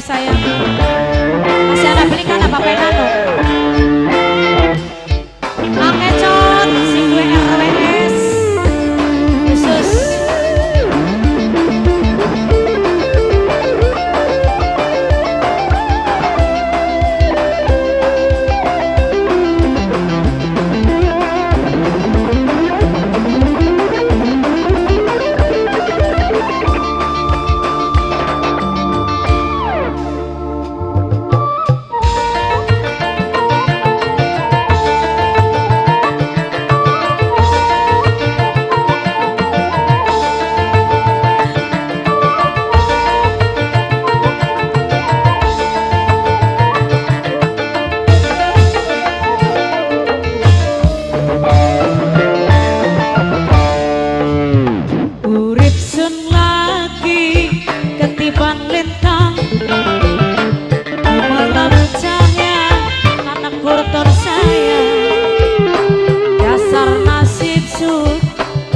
Nanu sayang. Masih ada beli kan apa Nanu? Angecot sing duwe RWS khusus.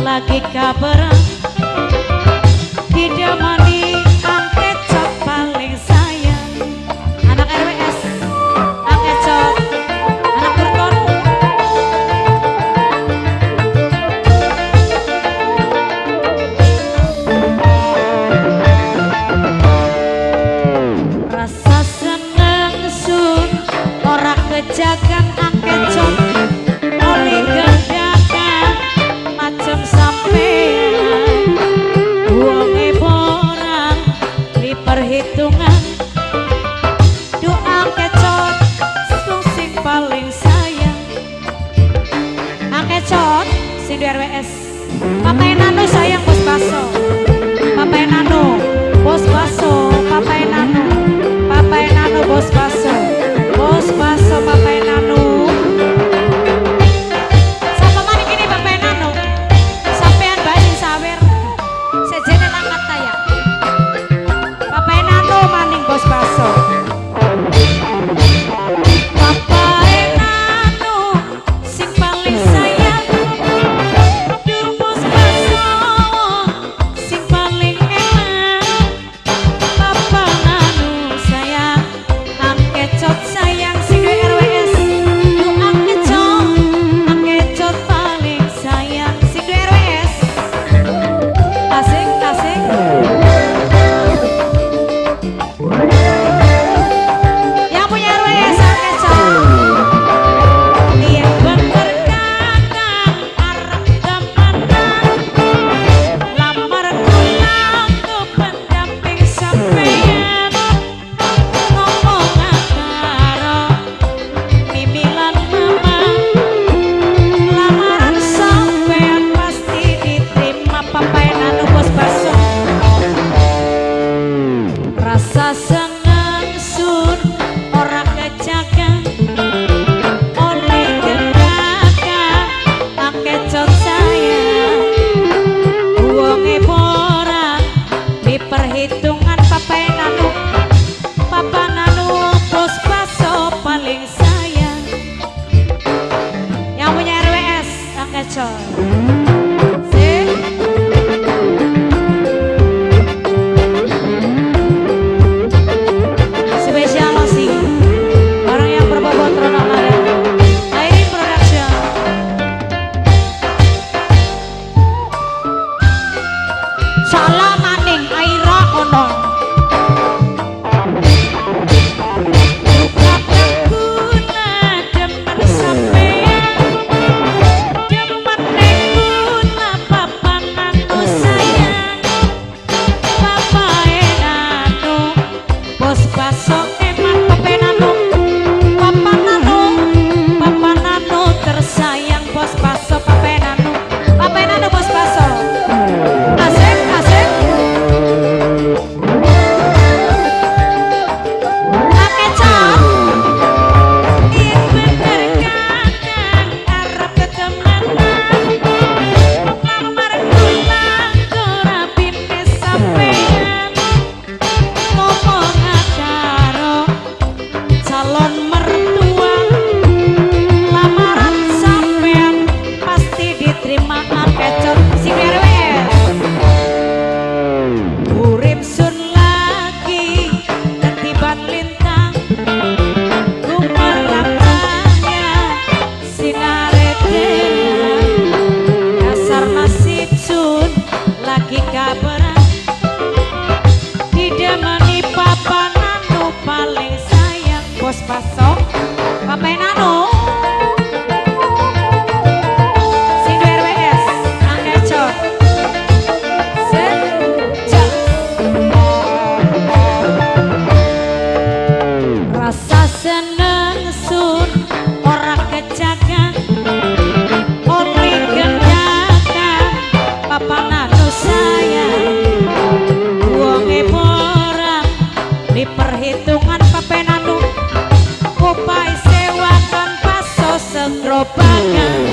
Lagi kabaran tidak mani angkecot paling sayang. Anak RWS angkecot, anak Kurton. Rasa seneng sun ora kejagan angkecot oleh gendakan macam sampean. Wonge borang di perhitungan doa kecot sing paling sayang. Angkecot sing di RWS. Papai Nano sayang bos baso. Papai Nano bos baso. Papai Nano, Papai Nano bos baso. Bos baso Papai Nano. Perhitungan Papai Nano, Papa Nano bos baso paling sayang. Yang punya RWS angkecot. Spesial sih orang yang berbobot Ronald Airin Production. Salam maning Aira kono. Asik, asik. Di perhitungan Papa Nano, upai sewakan baso segerobakan.